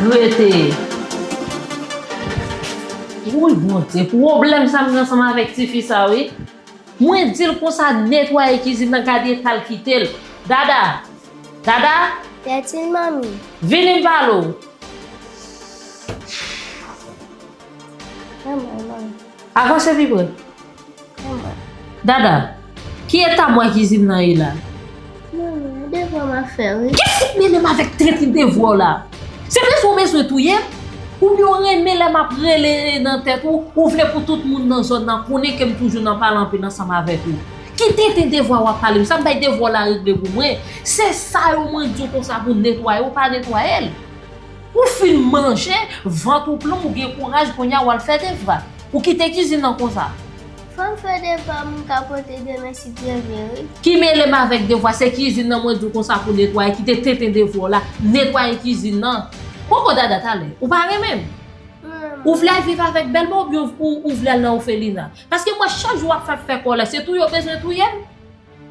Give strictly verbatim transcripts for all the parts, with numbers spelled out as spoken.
Rete. Woy, Bondye, pwoblèm sa m gen ansanm avèk tifi sa, wi. Mwen di l konsa, netwaye kizin nan, gade eta l kite l. Dada! Dada! Tèt in, manmi. Vini m pale w. Manman, manman. Avanse pi pre. Dada, ki eta bwa kizin nan ye la? Manman, devwa m ap fè, wi. Ki fout mele m avèk trete devwa w la? Se bezwen w bezwen touye m? Oubyen w renmen lè m ap rele nan tèt ou, ou vle pou tout moun nan zòn nan konnen ke m toujou nan pale anpil ansanm avèk ou? Ki tenten devwa w ap pale m? Sa m bay devwa w la regle pou mwen? Se sa yo mwen di w konsa pou netwaye, ou pa netwaye l. Ou fin manje, vant ou plen, ou gen kouraj, kounye a w al fè devwa. Ou kite kizin nan konsa. Fò m fè devwa m ka pote demen si Dye vle, wi. Ki mele m avèk devwa, se kizin nan mwen di w konsa pou netwaye, kite tenten devwa w la, netwaye kizin nan. Poko Dada talè, ou pa renmen m? Ou vle al viv avèk bèlma oubyen ou, ou vle al nan òfelina? Paske m wè chak jou w ap fè, fè kòlè, se touye w bezwen touye m?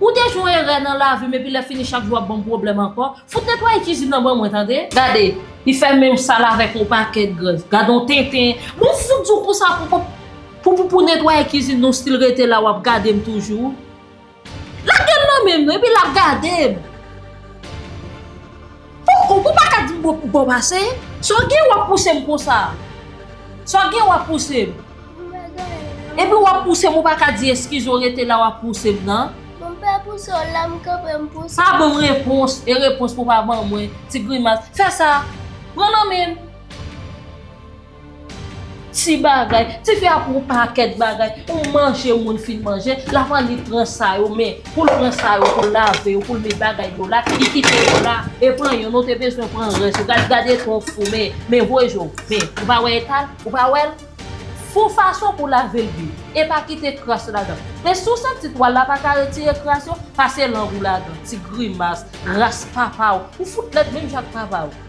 Ou te jwe yon erè nan lavi m epi lè fini chak jou w ap ban m pwoblèm ankò. Fout netwaye kizin nan ban mwen, tande. Gade, li fè menm sal avèk yon pakèt grès. Gade yon tenten. Bon, fout di w konsa pou, pou, pou, pou netwaye kizin nan, w still rete la w ap gade m toujou. Lage l nan men m non, epi l ap gade m. Poko, ou pa ka di m bon, bon pase. Sa w gen w ap pouse m konsa? Sa w gen w ap pouse m? M pa gen anyen non. Epi w ap pouse m, ou pa ka di eskize w rete la w ap pouse m nan. Bon, m pa pouse w la, m kanpe m pouse w. Pa ban m repons, e repons pou pa ban mwen, ti grimas. Fè sa, pran nan men m. Ti bagay, tifi ap yon pakèt bagay. Ou manje, moun fin manje, l ap annik pran sa yo, men pou l pran sa yo, pou l lave yo, pou l met bagay yo la, li kite yo la, e pran youn, ou te bezwen pran rès yo. Gad, gad eta yon fou, men, men voye je w, men, ou pa wè eta l, ou pa wè l? Fè yon fason pou lave l byen, e pa kite kras ladan. Men si w santi twal la pa ka retire kras yo, pase lang ou ladan, ti grimas, ras papa w, ou fout lèd menm jan ak papa w.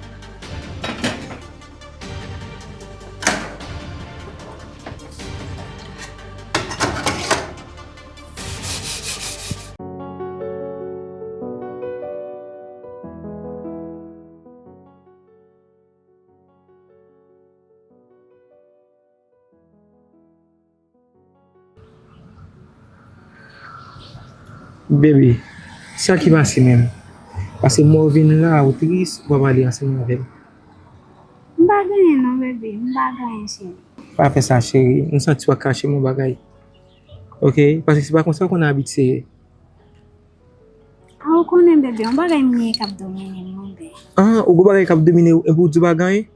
Baby, sa ki pase menm? Paske m wè w vin la, ou tris, ou pa pale ansanm avè m. M pa gen anyen non, baby, m pa gen anyen, cheri. Pa fè sa, cheri. M santi w ap kache m yon bagay. Oke? Paske se pa konsa w konn abitye ye. A, ou konnen, baby, yon bagay m ye k ap domine m, non, baby. Ah, ou gon bagay k ap domine w, epi w di w pa gen anyen?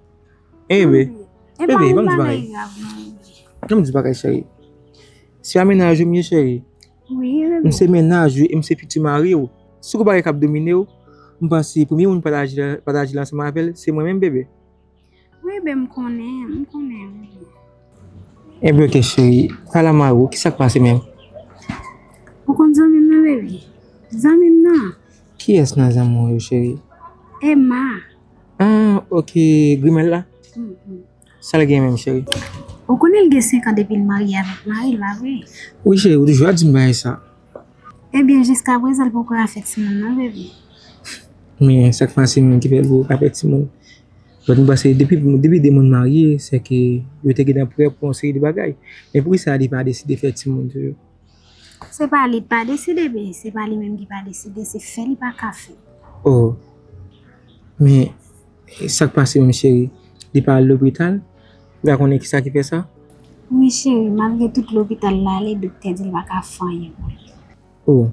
Enben, enben, ban m di bagay. Ban m di bagay, cheri. Se a mennaj ou m ye, cheri. Wi, bebe. M se mennaj ou e m se fiti mari w. Si gon bagay k ap domine w, m panse premye moun pou pataje, pataje l ansanm avè l, se mwen menm, bebe. Wi, bebe, m konnen, m konnen, wi. Enben, oke, cheri. Pale a mari w, kisa k pase menm? Ou konn zanmi m nan, bebe? Zanmi m nan. Kiyès nan zanmi w yo, cheri? Emma. Ah, oke, grimèl la? Mhm. Sa l gen menm, cheri? Ou konnen l gen senk an depi l marye avèk mari l, pa vre? Wi, cheri, ou toujou ap di m bagay sa. Ebyen, jiskaprezan, l poko ka fè timoun, non, bebe. Men, sa k pase menm ki fè l poko ka fè timoun? Donk, m panse, depi, depi de moun marye, se ke yo te gentan prè pou yon seri de bagay. Men poukisa li pa deside fè timoun toujou? Se pa li pa deside, bebe, se pa li menm ki pa deside, se fè li pa ka fè. Oh. Men, sa k pase menm, cheri? Li pa al lopital? Ou pa konnen kisa ki fè sa? Wi, cheri, malgre tout lopital l ale, doktè di l pa ka fè anyen pou li. Oh.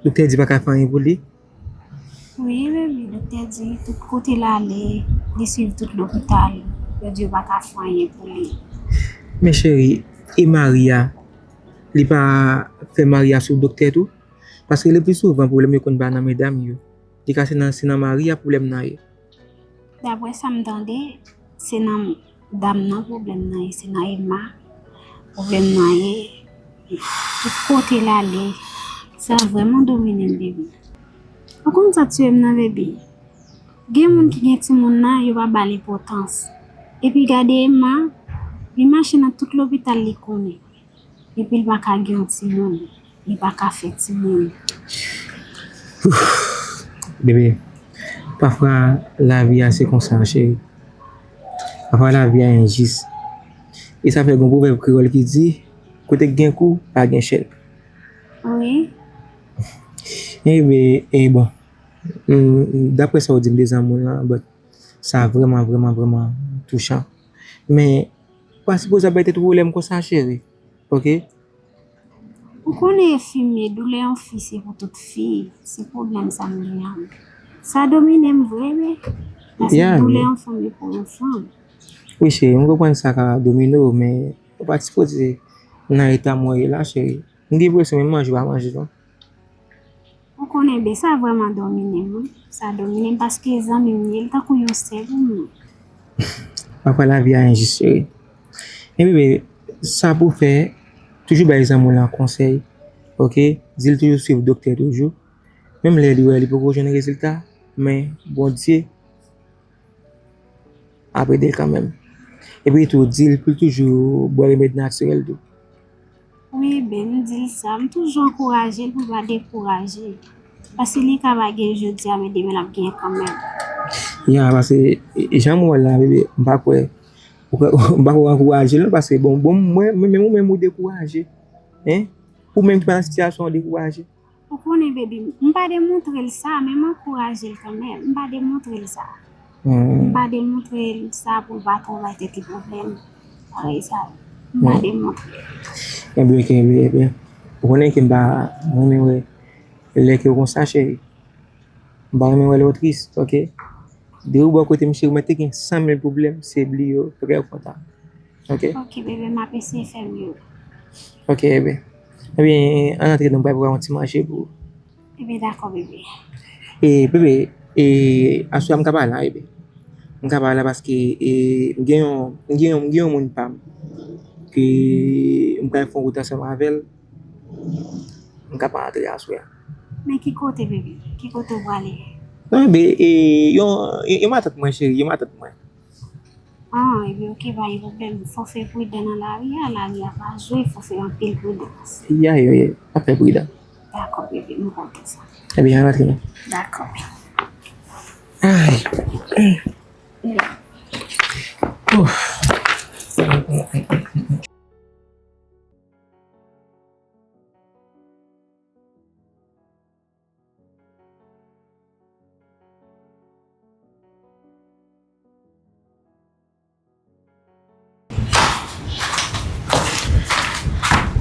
Doktè di pa ka fè anyen pou li? Wi, bebe, doktè di tout kote l ale, li swiv tout lopital, yo di yo pa ka fè anyen pou li. Men cheri, e mari a, li pa fè mari a swiv doktè tou? Paske le pli souvan pwoblèm yo konn pa nan medam yo. Li ka se nan, se nan mari a pwoblèm nan ye. Daprè sa m tande, se nan dam nan pwoblèm nan ye, se nan Emma pwoblèm nan ye. Tout kote l ale, sa vrèman domine l, bebe. Ou konn sa tiye m nan, bebe? Gen moun ki gen timoun nan, yo pa ba l enpòtans. Epi gade Emma, li mache nan tout lopital li konnen. Epi l pa ka gen yon timoun. Li pa ka fè timoun. Bebe, pafwa lavi a se konsa, cheri. Pafwa lavi a enjis. E sa fè gen yon pwovèb kreyòl ki di, kote k gen kou, pa gen chèn. Wi. Ebyen, e bon, mm, daprè sa w di m de zanmi w lan, but sa vrèman, vrèman, vrèman touchan. Men, ou pa sipoze ap bay tèt ou pwoblèm konsa, cheri. Oke? Ou konnen enfimye, doulè yon fi se pou tout fi. Se pwoblèm sa m gen an. Sa domine m vre, wi. Paske doulè yon fanm e pou yon fanm. Wi, cheri, m konprann sa ka domine w, men ou pa t sipoze nan eta mwen ye la, cheri. M gen presyon, menm manje w pa manje, non. Ou konnen, be, sa vrèman domine m, wi. Sa domine m paske zanmi m ye, l tankou yon sè pou mwen. Pafwa lavi a enjis, cheri. Men bebe, sa pou w fè, toujou bay zanmi w lan konsèy, oke? Di l toujou swiv doktè toujou. Menm lè li wè li poko jwenn rezilta, men Bondye ap ede l kanmenm. Epi tou, di l pou l toujou bwè remèd natirèl tou. Wi, ben, m di l sa. M toujou ankouraje l pou l pa dekouraje. Paske li ka pa gen jodi a, men demen l ap genyen kanmenm. Ya, paske, e, jan m wè l la, bebe, m pa kwè, m pa kwè w ankouraje l, non, paske, bon, bon, mwen, mwen, menm ou menm ou dekouraje. Hein? Ou menm ki pa nan sitiyasyon an dekouraje. Ou konnen, baby, m pa demontre l sa, men m ankouraje l kanmenm. M pa demontre l sa. M pa demontre l sa pou l pa twò bay tèt li pwoblèm. Parèy sa, m pa demontre l. Ebyen, oke, ebyen, ebyen. Ou konnen ke m pa renmen wè lè ke w konsa, cheri. M pa renmen wè lè w tris, oke? Depi w bò kote m, cheri, mwen te gen san mil pwoblèm, se bliye w, trè kontan. Oke? Oke, bebe, m ap eseye fè mye. Oke, ebyen. Ebyen, ann antre, nou pral prepare yon ti manje pou ou. Ebyen, dakò, bebe. E, bebe, e, aswè a m ka pa la, bebe. M ka pa la paske, e, m gen yon, m gen yon, m gen yon moun pa m ke m pral fè yon wout ansanm avè l. M ka pa antre aswè a. Men ki kote, bebe? Ki kote w prale? Non, bebe, e, yon, yon, yon matant mwen, cheri, yon matant mwen. Ah, ebyen, oke, pa gen pwoblèm. Fò fè pridan nan lari a, lari a pa jwe, fò fè anpil pridans. Ya, ya, ya, ap fè pridan. Dakò, bebe, m kontan sa. Ebyen, ann antre non. Dakò. Ay. Ouf.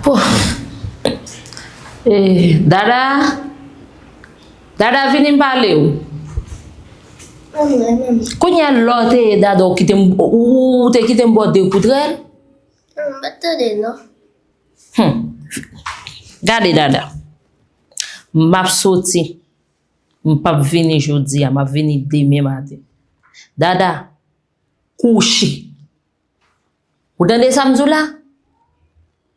Oh. Eh, Dada. Dada, vini m pale w. Kounye a lè w te ye, Dada, ou kite m, ou, ou te kite m ba w de kout rèl? Non, m pa t tande, non. Hmm. Gade, Dada. M ap soti. M p ap vini jodi a, m ap vini demen maten. Dada, kouche. Ou tande sa m di w la?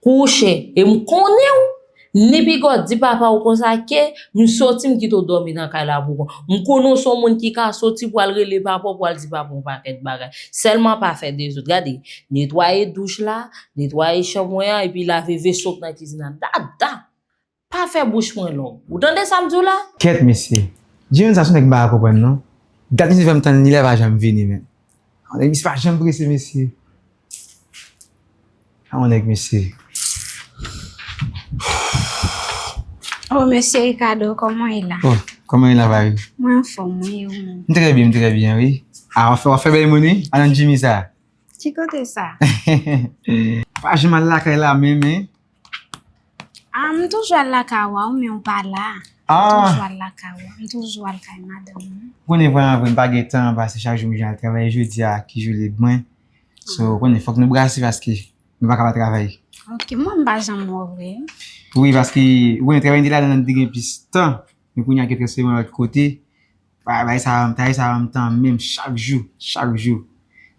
Kouche. E m konnen w. Ni piga w di papa w konsa ke m soti, m kite w dòmi nan kay la pou kont. M konnen w se yon moun ki ka soti pou al rele papa w, pou al di papa w yon pakèt bagay. Sèlman pa fè dezòd. Gade, netwaye douch la, netwaye chanm mwen an, epi lave veso k nan kizin nan. Dada! Pa fè bouch mwen long. Ou tande sa m di w la? Kèt, mesye. Jimmy sa se yon nèg m pa ka konprann, non. Dat misye fè m tann li la, pa janm vini, men. Yon nèg misye pa janm prese, mesye. A yon nèg, mesye. Oh, mesye Ricardo, kòman w ye la? Oh, kòman w ye la, Paris? Mwen anfòm, wi, ou menm? M trè byen, m trè byen, wi. A, w ap fè, w ap fè bèl moun, wi? Alan Jimmy sa. Ki kote sa? Pa janm al lakay la menm, en. Ah, m toujou al lakay ou a, wi, men ou pa la. Ah. M toujou al lakay ou a. M toujou al kay madanm ou. Ou konnen vrèman vre, m pa gen tan, paske chak jou m jwenn al travay, jodi a ki jou lib mwen. So, ou konnen, fòk nou brase paske nou pa ka pa travay. Ok, mwen m pa janm wè w vre. Wi, paske, ou konnen, travay m te ladan an, m te gen plis tan. Men kounye a ke transfere mwen lòt kote. Bagay sa, bagay sa, m tanmen chak jou, chak jou.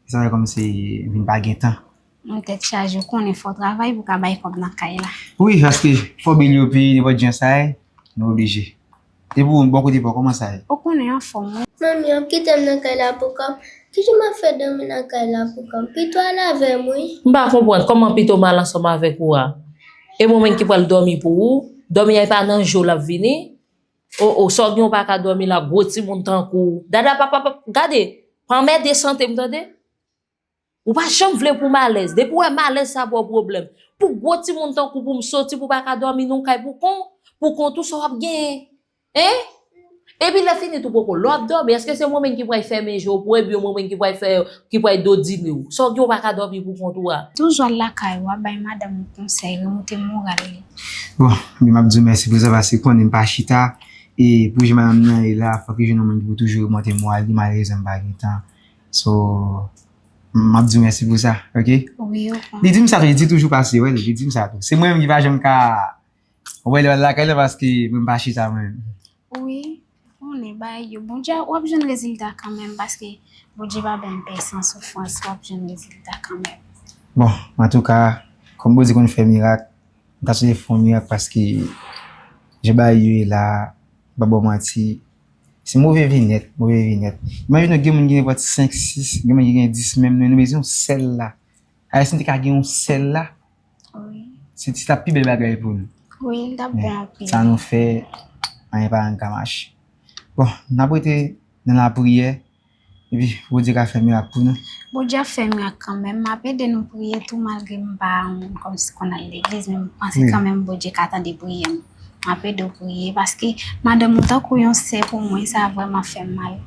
E sa fè kòmsi m vin pa gen tan. Yon tèt chaje, ou konnen fò w travay pou w ka bay kòb nan kay la. Wi, paske fò bil yo peye, nenpòt jan sa ye, nou oblije. E pou ou, bò kote pa w, kòman sa ye? Ou konnen anfòm, wi. Manmi, w ap kite m nan kay la pou kò m? Kijan m ap fè dòmi nan kay la pou kò m? Pito al avè m, wi. M pa konprann kòman Pito m al ansanm avèk ou a. E mwen menm ki pral dòmi pou ou? Dòmi a e pa nan je w l ap vini? O, o, sa w gen w pa ka dòmi la, gwo timoun tankou w. Dada, pa, pa, pa, gade, pa anmède sante m, tande? Ou pa janm vle pou m alèz. Depi w wè m alèz, sa ba w pwoblèm. Pou gwo timoun tankou pou m soti, pou w pa ka dòmi nan yon kay pou kont, pou kont ou, sa w ap genyen? Hein? Epi lè fini tou poko, lè w ap dòmi, èske se mwen menm ki pral fèmen je w pou ou, ebyen mwen menm ki pral fè, ki pral dodine w? Sa w gen w pa ka dòmi pou kont ou a? Toujou al lakay ou, ap bay madanm ou konsèy, remonte moral li. Bon, men m ap di w mèsi pou sa, paske konnen m pa chita, e pou jan madanm nan ye la, fòk li jwenn yon moun ki pou toujou remonte moral li, malerezman m pa gen tan. So, m ap di w mèsi pou sa, oke? Wi, ou konn. Li di m sa tou, li di toujou pase, wi, li di m sa tou. Se mwen menm ki pa janm ka wè lè w al lakay la, paske mwen m pa chita mwen menm. Wi, ou konnen bagay yo. Bondye, w ap jwenn rezilta kanmenm, paske Bondye pa bay m pè san soufrans, w ap jwenn rezilta kanmenm. Bon, antouka, kòm Bondye konn fè mirak, m ta swete fè yon mirak paske jan bagay yo ye la, m pa ba w manti, se move vi nèt, move vi nèt. Imajine w gen moun ki gen nenpòt senk, sis, gen moun ki gen dis menm, nou, nou bezwen yon sèl la. Ayisyen te ka gen yon sèl la, wi, se ti t ap pi bèl bagay pou nou. Wi, l t ap bon anpil. Men sa nou fè, anyen pa janm ka mache. Bon, n ap rete nan lapriyè, epi Bondye ka fè mirak pou nou. Bondye ap fè mirak kanmenm. M ap ede nou priye tou, malgre m pa yon moun kòmsi konn al legliz, men m panse, wi, kanmenm Bondye ka tande priyè m. M ap ede w priye, paske madanm ou tankou yon sè pou mwen, sa vrèman fè m mal.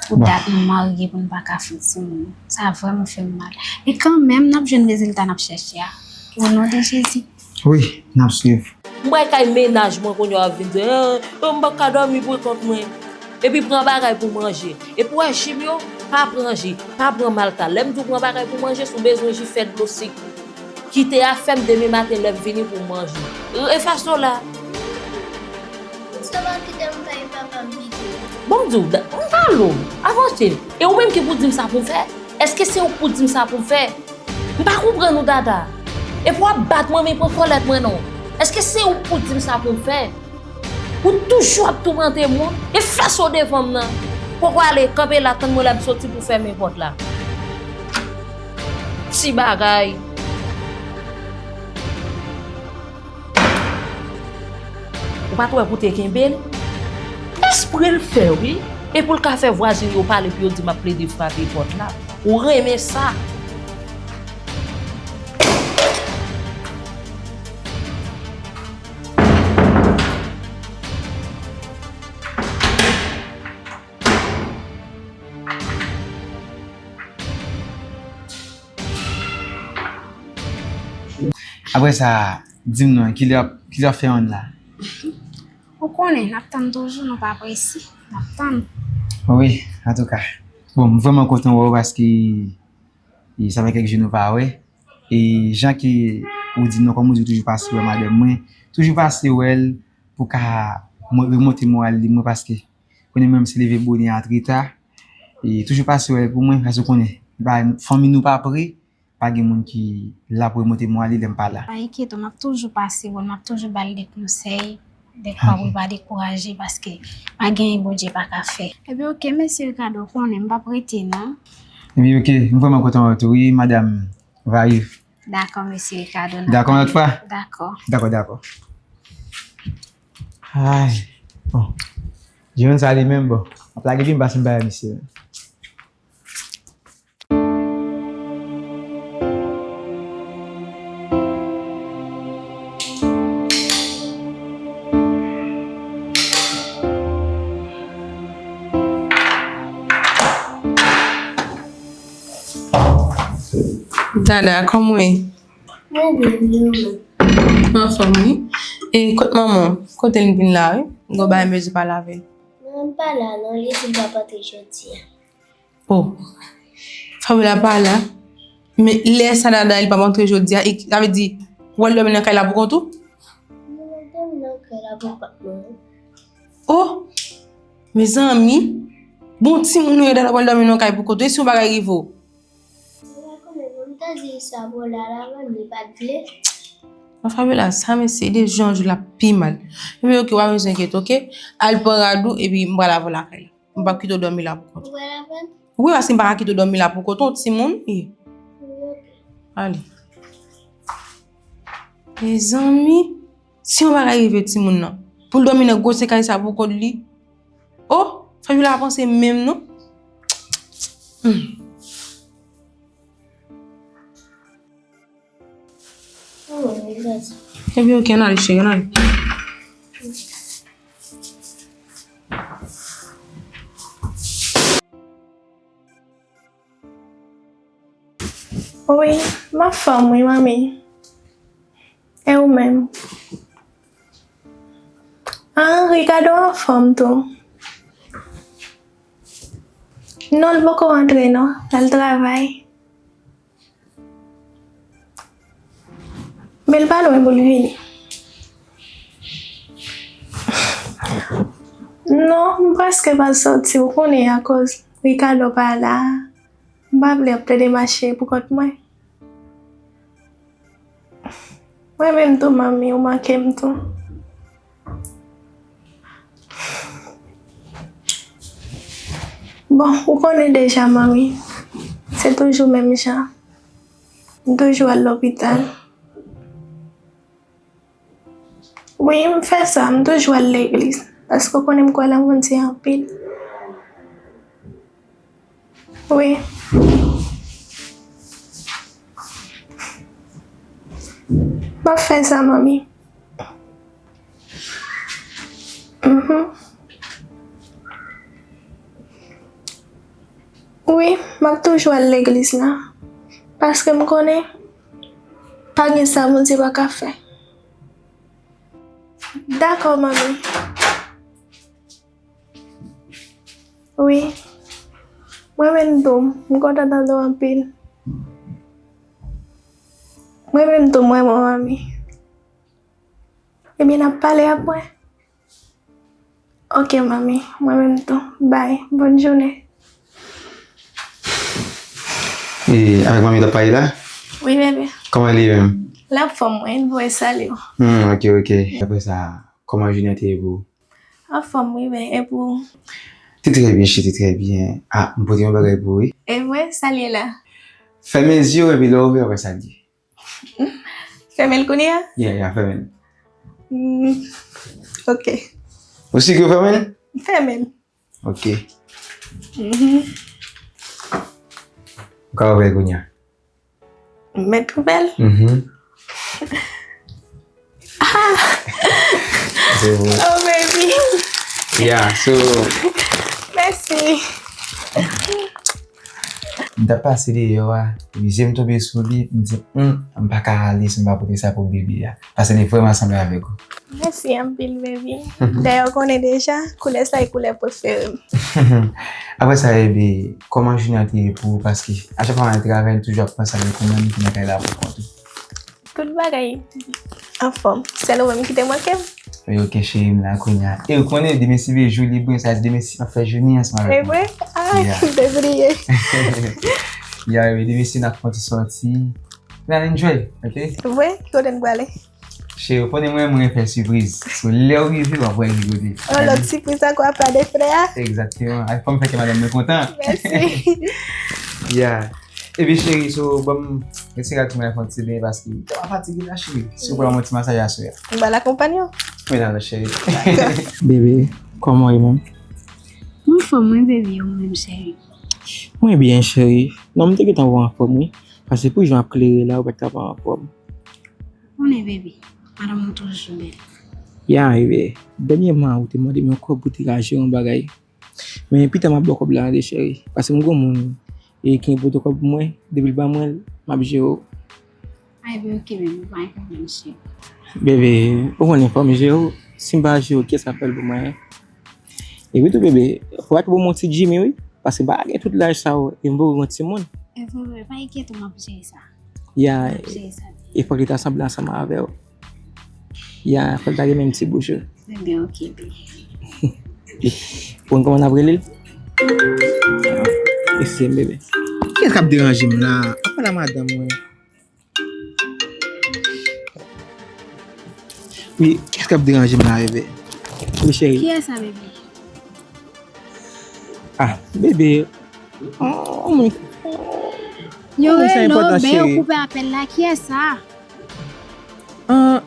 Pou, bon, dat nou marye pou n pa ka fè timoun. Sa vrèman fè m mal. Men kanmenm, n ap jwenn rezilta n ap chèche a. O non de Jezi. Wi, n ap swiv. M pral kay mennaj mwen kounye a, w ap vin di, "Eh, eh, m pa ka dòmi pou kont mwen." Epi pran bagay pou manje. Epi w wè ji m yo, pa pran ji, pa pran malta. Lè m di w pran bagay pou manje, si w bezwen ji, fè dlo sik. Kite a, fè m demen maten lè m vini pou m manje. E fason la. Sòman kite m bay papa m pito. Bon, di w, da- m pale w, avanse. E ou menm ki pou di m sa pou m fè? Èske se ou k pou di m sa pou m fè? M pa konprann ou, Dada. Epi w ap bat mwen, men pran kòlèt mwen non. Èske se ou k pou di m sa pou m fè? Ou toujou ap toumante moun. E fè sa w devan m nan. Poko ale, kanpe la, tann mwen lè m soti pou fèmen pòt la. Ti bagay. Ou pa t wè pou te kenbe l? Espre l fè, wi. E pou l ka fè vwazen yo pale pou yo di m ap plede frape pòt la. Ou renmen sa? Apre sa, di m non, kilè, kilè w ap fè yonn la? Ou konnen, n ap tann toujou, nou pa prese. N ap tann. Wi, antouka. Bon, m vrèman kontan wè w paske e sa fè kèk jou nou pa wè. E jan ke ou di non, kòm ou di, ou toujou pase wè madanm mwen, toujou pase wè l pou ka mo- remonte moral li mwen, paske konnen mwen, m se leve bonè antre ta. E toujou pase wè l pou mwen, paske ou konnen, ba, fanmi nou pa pre, pa gen moun ki la pou remonte moral li lè m pa la. Pa enkyete w, m ap toujou pase wè l, m ap toujou ba l de konsèy, de kwa pou l pa dekouraje, paske pa gen anyen Bondye pa ka fè. Ebyen, oke, mèsi Ricardo, ou konnen m p ap rete non. Ebyen, oke, m vrèman kontan wè w tou, wi, madanm Vayu. Dakò, mèsi Ricardo, n ap pale. Dakò, yon lòt fwa? Dakò. Dakò, dakò. Ay, bon. Jewonn sa li menm, bon. M ap lage pi m pase m bay misye. Dada, kòman w ye? Mwen byen, e ou menm? Mwen anfòm, wi. E kot manman w? Kote l vin la, wi? M gen yon bagay m bezwen pale avè l. Non, l pa la, non. Li di l p ap antre jodi a. Oh. Fabiola pa la. Men lè sa Dada, li p ap antre jodi a, e sa vle di, w al dòmi nan kay la pou kont ou? Non, m ap dòmi nan kay la pou kont mwen. Oh! Mezanmi! Bon timoun ou ye, Dada, w al dòmi nan kay pou kont ou, e si yon bagay rive w? Mwen pa konnen non, m te di sa pou Lala, men li pa t vle. Mwen Fabiola, sa mesye, de jan jou l ap pi mal. Epi oke, w pa bezwen enkyete, oke? Al pran rad ou, epi m pral avè w lakay la. M p ap kite w dòmi la pou kont ou. Ou pral avè m? Wi, paske m pa ka kite w dòmi la pou kont ou, timoun. Wi, oke. Ale. Mezanmi, si yon bagay rive timoun nan, pou l dòmi nan gwosè kay sa pou kont li. Oh, Fabiola pa panse menm non. Hmm. Ebyen, ok, ann ale, cheri, ann ale. Wi, m anfòm, wi, manmi. E ou menm? Ah, Ricardo anfòm tou. Non, l poko rantre, non. L al travay. Men l pa lwen pou l vini. Non, m prèske pa sòti, ou konnen, akoz Ricardo pa la. M pa vle ap plede mache pou kont mwen. Mwen menm tou, manmi, ou manke m tou. Bon, ou konnen deja, manmi. Se toujou menm jan. M toujou al lopital. Wi, m fè sa, m toujou al legliz, paske w konnen m kwè nan Bondye anpil. Wi. M ap fè sa, manmi. Mhm. Wi, m ap toujou al legliz la, paske m konnen pa gen sa Bondye pa ka fè. Dakò, manmi. Wi. Mwen menm tou, m kontan tande w anpil. Mwen menm tou, m renmen w, manmi. Ebyen, n ap pale apre. Ok, manmi. Mwen menm tou. Bye. Bòn jounen. E, avèk manmi w t ap pale la? Wi, bebe. Kòman li ye menm? L anfòm, wi, l voye salye w. Hmm, ok, ok. Apre sa, kòman jounen an te ye pou ou? Anfòm, wi, men, e pou ou? Te trè byen, cheri, te trè byen. Ah, m pote yon bagay pou ou, wi. E vre, sa l ye la? Fèmen zye w, epi lè w ouvè, w wè sa l ye. Fèmen l kounye a? Yeah, yeah, fèmen l. Mm, ok. Ou si ke w fèmen l? Fèmen l. Ok. Mhm. Ou ka ouvè l kounye a. M mèt ouvè l? Mhm. Ah! Se bon. Oh, baby. Yeah, so. Mèsi. M t ap pase deyò a, epi je m tonbe sou li, m di, hmm, m pa ka ale si m pa pote sa pou bebe a. Paske li vrèman sanble avèk ou. Mèsi anpil, baby. Dayè, ou konnen deja, koulè sa e koulè prefere m. Apre sa, bebe, kòman jounen an te ye pou ou? Paske a chak fwa m al travay, m toujou ap panse avèk ou menm ki nan kay la pou kont ou. Tout bagay anfòm. Sèl ou menm ki te manke m. Wi, ok, cheri, m la kounye a. E ou konnen, demen se jou libre, sa di demen si m ap fè jounen ansanm avèk ou. E vre? Ah, yeah. M te bliye. Yeah, wi, demen si n ap fè yon ti sòti. N al enjoy, ok? Vre? Kote n prale? Cheri, ou konnen mwen, mwen fè sipriz. So, lè w rive, w ap wè ki kote. Oh, lòt sipriz ankò apa de frè a? Egzakteman. Ay, fò m fè kè madanm mwen kontan. Mèsi. Yeah. Epi cheri, so, ban m retire ak mwen fè yon ti benyen paske kè m ap fatige la, cheri. Si w pral yon ti masaj aswè a. M pral akonpanye w. Wi, nan, cheri. Bebe, kòman w ye menm? M anfòm, wi, bebe, ou menm, cheri? Mwen byen, cheri. Non, m te gentan wè w anfòm, wi. Paske pou jan w ap klere la, ou pa t ka pa anfòm. Konnen, bebe, madanm ou toujou bèl. Ya, bebe, dènyèman, ou te mande m yon kòb pou te ka jere yon bagay. Men pita m ap ba w kòb la tande, cheri. Paske m gon moun, e, ki gen pwotokòl pou mwen, depi l ba mwen l, m ap jere w. Ay, bebe, ok, bebe, pa gen pwoblèm, cheri. Bebe, ou konnen fò m jere w. Si m pa jere w, kiyès k ap fè l pou mwen? Epi tou, bebe, fò w ba m yon ti Jimmy, wi. Paske m pa gen tout laj sa yo, e m poko gen timoun. E vre, vre, pa enkyete w, m ap jere sa. Ya, m ap jere sa. E fòk li ta sanble ansanm avè w. Ya, fòk li ta gen menm ti bouch ou. Ebyen, ok, bebe. Ou konn kòman n ap rele l? Eskize m, bebe. Kiyès k ap deranje m la? Apa la madanm mwen? Wi, kiyès k ap deranje m la, bebe? Wi, cheri. Kiyès sa, bebe? Ah, bebe. Oh, oh, mwen. Yo rele w, ben yo koupe apèl la. Kiyès sa? Ah,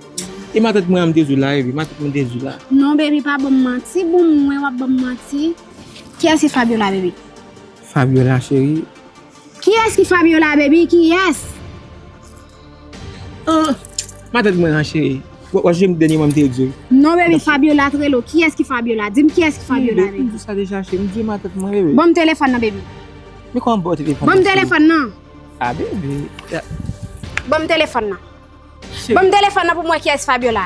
e matant mwen an m te di w la, bebe. Matant mwen te di w la. Non, bebe, pa ban m manti. Bon, mwen w ap ban m manti. Kiyès ki Fabiola, bebe? Fabiola, cheri. Kiyès ki Fabiola, baby? Kiyès? Ah, matant mwen an, cheri. W ap jwe m dènye mwen m te di w. Non, baby, Fabiola t rele w. Kiyès ki Fabiola? Di m kiyès ki Fabiola rele w. M di w sa deja, cheri. M di matant mwen, bebe. Ban m telefòn nan, baby. Men kòman ba w telefòn nan, cheri? Ban m telefòn nan. Ah, bebe. Ban m telefòn nan. Cheri. Ban m telefòn nan pou m wè kiyès Fabiola.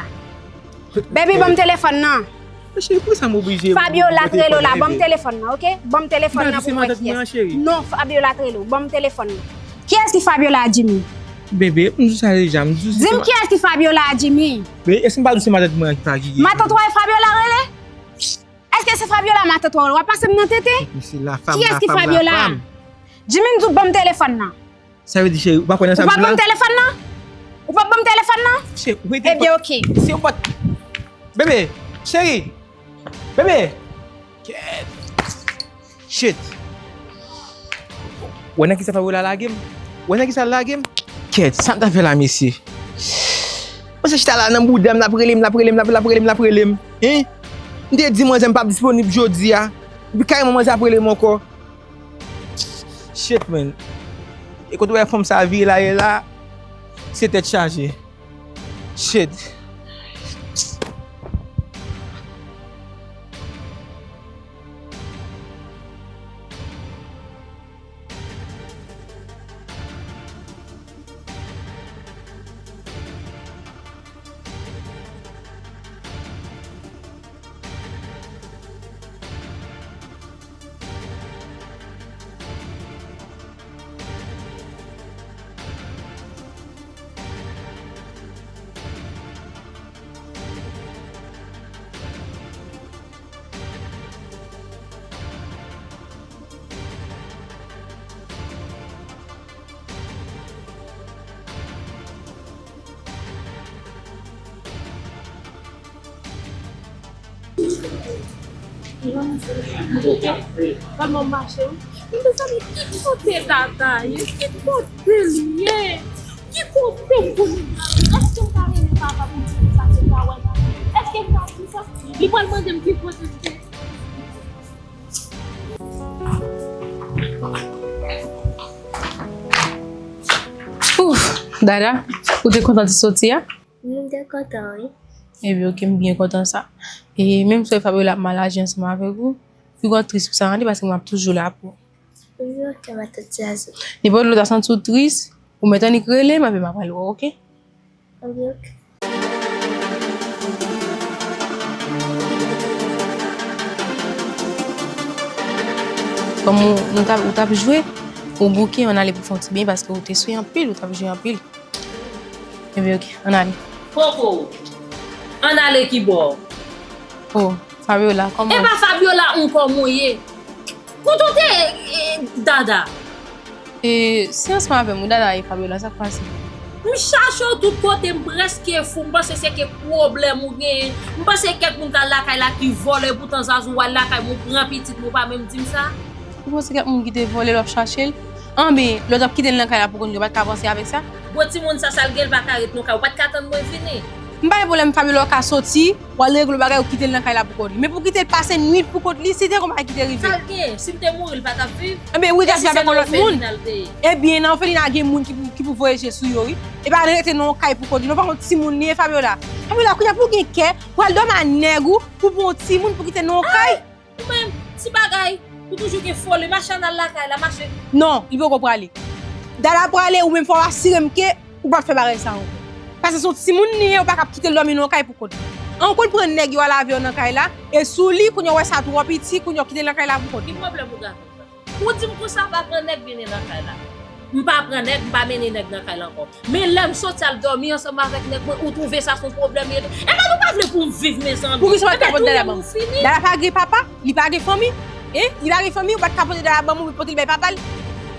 Baby, ban m telefòn nan. Cheri, poukisa m oblije Fabiola t rele w la, ban m telefòn nan, oke? Ban m telefòn nan pou m wè kiyès. Non, Fabiola t rele w. Ban m telefòn nan. Kiyès ki Fabiola a, Jimmy? Bebe, m di w sa deja, m di w. Di m kiyès ki Fabiola a, Jimmy? Bebe, èske m pa di w se matant mwen ki pa ki. Matant ou a e Fabiola rele? Èske se Fabiola matant ou a rele? W ap pase m nan tete? Kiyès ki Fabiola a? Jimmy, m di w ban m telefòn nan. Sa vle di, cheri, ou pa kwè nan sa m di w la? Ou p ap ban m telefòn nan? Ou p ap ban m telefòn nan? Cheri, ou rete. Ebyen, oke. Si ou pa t. Bebe, cheri. Bebe. Kèt. Shit. Wè nan kisa Fabiola lage m? Wè nan kisa l lage m? Kèt, sa m ta fè la, mesye? Mwen se chita la nan bouda m, l ap rele m, l ap rele m, l ap, l ap rele m, l ap rele m. Hein? M te di manzè m p ap disponib jodi a. Epi kareman manzè ap rele m ankò. Shit, man. E kote w wè fanm sa vire la ye la, se tèt chaje. Shit. Kòman w mache, wi? Mezanmi, ki kote Dada ye? Ki kote l ye? Ki kote m konnen Dada? Èske m ka rele papa pou m di l sa, si m pa wè Dada? Èske m ka di sa? Li pral mande m ki kote m te. Ouf, Dada, ou te kontan ti soti a? Mwen te kontan, wi. Ebyen, oke, m byen kontan sa. E menm si Fabiola ap mal aji ansanm avèk ou, piga w tris pou sa, tande, paske mwen ap toujou la pou ou. Wi, oke, matant Zazou. Nenpòt lè w ta santi w tris, ou mèt annik rele m, epi m ap al wè w, oke? Wi, oke. Kòm ou, nou t ap, ou t ap jwe, ou bouke, ann ale pou fè yon ti benyen, paske ou te swe anpil, ou t ap jwe anpil. Ebyen, oke, ann ale. Koko, ann ale kibò? Oh, Fabiola, kòman? E pa Fabiola ankò mwen ye. Kote w te, e, Dada? E, se ansanm avè m, wi, Dada e Fabiola, sa k pase? M chache w tout kote, m prèske fou, m panse se kèk pwoblèm ou genyen. M panse kèk moun k al lakay la ki vòlè, poutan Zazou w al lakay mwen, ou pran pitit mwen, ou pa menm di m sa. Ou panse kèk moun ki te vòlè l w ap chache l? Anben, lè w t ap kite l nan kay la pou kont li, ou pa t ka panse avèk sa? Bon, timoun sa, sa l gen, l pa ka ret nan kay, ou pa t ka tann mwen vini? M pa gen pwoblèm, Fabiola, w ka soti, w al regle bagay, ou kite l nan kay la pou kont li. Men pou kite l pase nwit pou kont li, si te gon bagay ki te rive. Sa l gen? Si m te mouri, l pa t ap viv? Anben, wi, l t ap viv avèk yon lòt moun. Ebyen, nan òfelina gen moun ki pou, ki pou voye je sou yo, wi. E pa rete nan yon kay pou kont li. Non, pa yon timoun li ye, Fabiola. Fabiola, kounye a pou w gen kè, pou al dòmi a nèg ou, pou pran yon timoun pou kite nan yon kay. Ou menm, ti bagay, ou toujou gen foli, mache ann al lakay la, mache. Non, li poko prale. Dada prale, ou menm fò w asire m ke ou p ap fè bagay sa ankò. Paske se yon timoun li ye, ou pa ka ap kite l dòmi nan yon kay pou kont li. An, ou konn pran nèg yo al avè w nan kay la, e sou li, kounye a w wè sa twò piti, kounye a w kite l nan kay la pou kont li. Ki pwoblèm ou gen avè m? Ou di m konsa, pa pran nèg vini nan kay la. M pa pran nèg, m pa mennen nèg nan kay la ankò. Men lè m soti al dòmi ansanm avèk nèg mwen, ou twouve sa se yon pwoblèm li ye tou. Epa nou pa vle pou m viv, mezanmi. Poukisa w pa t ka pote Dada ban m? Dada pa gen papa, li pa gen fanmi. Hein? Li pa gen fanmi, ou pa t ka pote Dada ban m, ou pote l bay papa l.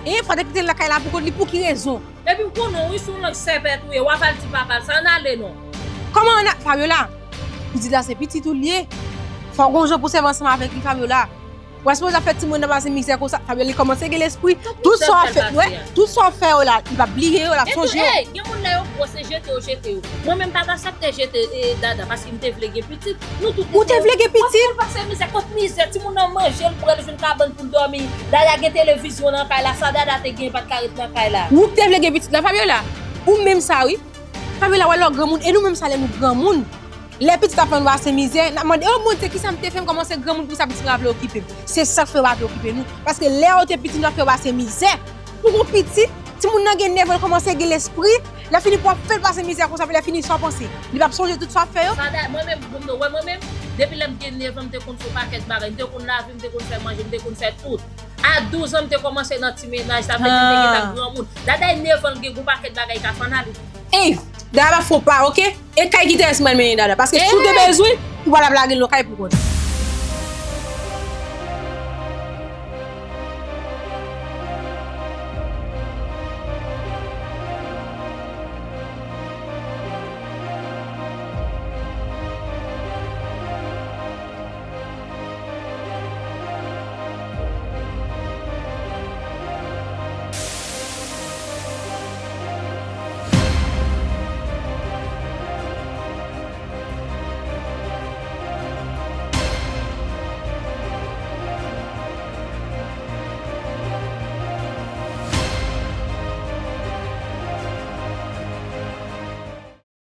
Hein? Fò w te kite l nan kay la pou kont li, pou ki rezon? Epi m konnen w, wi, se yon lang sèpèt ou ye, w ap al di papa l sa, ann ale non. Kòman ann a, Fabiola? Pitit la se pitit ou l ye. Fò w gon jan pou w sèvi ansanm avèk li, Fabiola. W ap sipoze ap fè timoun nan pase mizè konsa, Fabiola, li kòmanse gen lespri. Tout sa w ap fè, wè, tout sa w ap fè yo la, li p ap bliye yo, l ap sonje yo. Gen moun lè yo gwo, se jete yo jete yo. Mwen menm pa t aksepte jete, e, Dada, paske m te vle gen pitit. Nou tout te vle gen pitit. Ou te vle gen pitit? Pase mizè, kot mizè, timoun nan manje, l bwè, l jwenn kabann pou l dòmi. Dada gen televizyon nan kay la, sa Dada te gen pa t ka ret nan kay la. Ou k te vle gen pitit la, Fabiola? Ou menm sa, wi. Kamila, wè lè w granmoun, e nou menm sa lè nou granmoun. Lè pitit ap fè nou pase mizè, n ap mande, "Oh, Bondye, kisa m te fè?" M kòmanse granmoun, pou sa pitit mwen pa vle okipe m. Se sa k fè yo pa vle okipe nou. Paske lè yo te piti, nou ap fè yo pase mizè. Pou yon pitit, timoun nan gen nèf an, l kòmanse gen lespri, lè fini pou ap fè l pase mizè konsa, pou lè fini sa w panse. Li p ap sonje tout sa w ap fè yo. Sa da, mwen menm, bon, mwen menm, depi lè m gen nèf an, m te konn fè yon pakèt bagay. M te konn lave, m te konn fè manje, m te konn fè tout. A douz an, m te kòmanse nan ti menaj, sa vle di m te gentan granmoun. Dada e nèf an, l gen yon pakèt bagay k ap fè nan li. Ey, Dada pa fon pa, oke? E kay ki te rès mwen mennen Dada. Paske si w te bezwen, ou pa t ap lage l nan kay pou kont.